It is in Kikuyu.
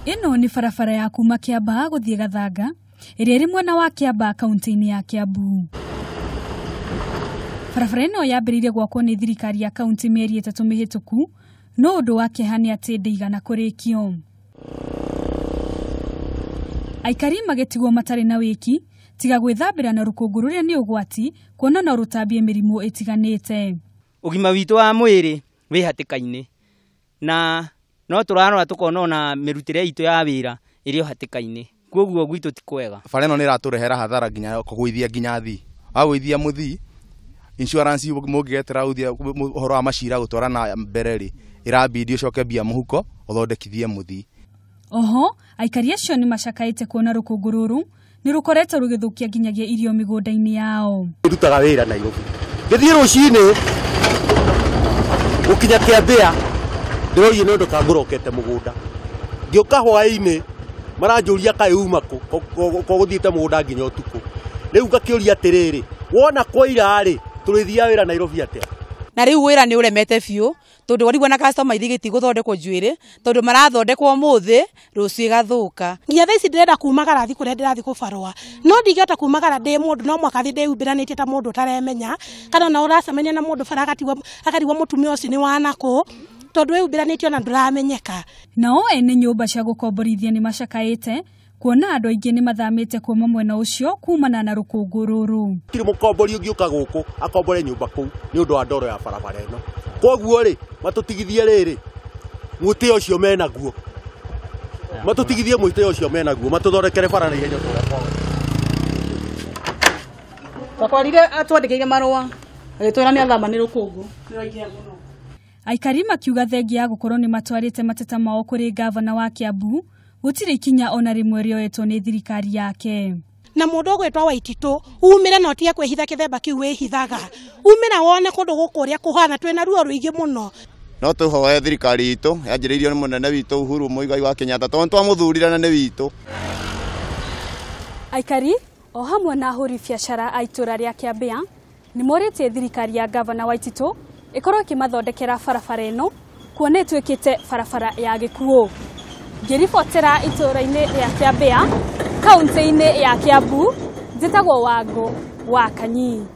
Ĩno nĩ barabara ya kuma Kiambaa gũthiĩ Gathanga ĩrĩa ĩrĩ mwena wa Kiambaa kaunti-inĩ ya Kiambu. Barabara ĩno yambĩrĩirie gwakwo nĩ thirikari ya kaunti mĩeri 3 mĩhĩtũku, no ũndũ wa kĩeha nĩ atĩ ndĩigana kũrĩkio. Aikari magĩtigwo matarĩ na wĩki tiga gwĩthambĩra na rũkũngũ rũrĩa nĩ ũgwati kuona no rũtambie mĩrimũ ĩtiganĩte. Ũgima witũ wa mwĩrĩ wĩ hatĩka-inĩ na no tũrarora tũkona ona mĩrutĩre itũ ya wĩra ĩrĩ o hatĩka-inĩ, koguo gwitũ ti kwega. Bara ĩno nĩ ĩratũrehera hathara nginya kũgũithia nginya thii, wagũithia mũthii insurance mũngĩgetera ũhoro wa macira gũtwara na mbere rĩ ĩrabidi ũcoke mbia mũhuko ũthondekithie mũthii. Oho aikari acio nĩ macakaĩte kuona rũkũngũ rũrũ nĩ rũkoretwo rũgĩthũkia nginyagia irio mĩgũnda-inĩ yao. Ndutaga wĩra Nairobi, ngĩthiĩ rũcinĩ gũkinya Kĩambĩa ndĩroirie nĩ ũndũ kangũrokete mũgũnda, ngĩũka hwaĩ-inĩ maranjũria kaĩ uma kũ ko gũthiĩte mũgũnda nginya ũtukũ. Rĩu ngakĩũria atĩrĩrĩ, wona kwaira rĩ tũrĩthiaga wĩra Nairobi atĩa? Na rĩu wĩra nĩ ũremete biũ tondũ warigwo na customer ithiĩ gĩtigũthondekwo njuĩrĩ tondũ marathondekwo ũmũthĩ rũciũ ĩgathũka. Nginya thaa ici ndĩrenda kumagara thiĩ kũrĩa ndĩrathiĩ kũbarũa, no ndingĩhota kumagara ndĩ mũndũ no mwaka thiĩ ndĩhumbĩranĩtie ta mũndũ ũtaremenya, kana ona ũracemania na mũndũ bara akarigwo mũtumia ũcio nĩ wa nakũ tondũ wĩhumbĩranĩtie ona ndũramenyeka. Nao ene nyũmba cia gũkomborithia nĩ macakaĩte kuona andũ aingĩ nĩ mathamĩte kuma mwena ũcio kumana na rũkũngũ rũrũ. Gũtirĩ mũkombori ũngĩũka gũkũ akombore nyũmba kũu nĩ ũndũ wa ndoro ya barabara ĩno, koguo rĩ matũtigithie rĩrĩ mwĩtĩo ũcio menaguo, matũtigithie mwĩtĩo ũcio menaguo, matũthondekere bara na ihenya tũrĩa kwao. Twakorire atwandĩkĩire marũa agĩtwĩra nĩ athama nĩ rũkũngũ nĩ rwaingĩha mũno. Aikari makiuga thengia ya gũkorwo nĩ matwarĩte mateta mao kũrĩ gavana wa Kiambu gũtirĩ ikinya ona rĩmwe rĩoetwo nĩ thirikari yake. Na mũndũ ũgwĩtwo Waititũ umĩre na ũtige kwĩhitha kĩthemba kĩu wĩhithaga, umĩra wone kũndũ gũkũ ũrĩa kũhana, twĩna ruo rũingĩ mũno. No tũhoe thirikari itũ yanjĩrĩirio nĩ mũnene witũ Uhuru Muigai wa Kenyatta tondũ twamũthurire na nĩ witũ. Aikari o hamwe na ahũri biacara a itũra rĩa Kĩambĩa nĩ morĩtie thirikari ya gavana Waititũ ĩkorwo ĩkĩmathondekera barabara ĩno kuona ĩtuĩkĩte barabara ya gĩkuũ. Ngĩribotera itũra-inĩ rĩa Kĩambĩa kaunti-inĩ ya Kiambu, njĩtagwo Wangũ wa Kanyi.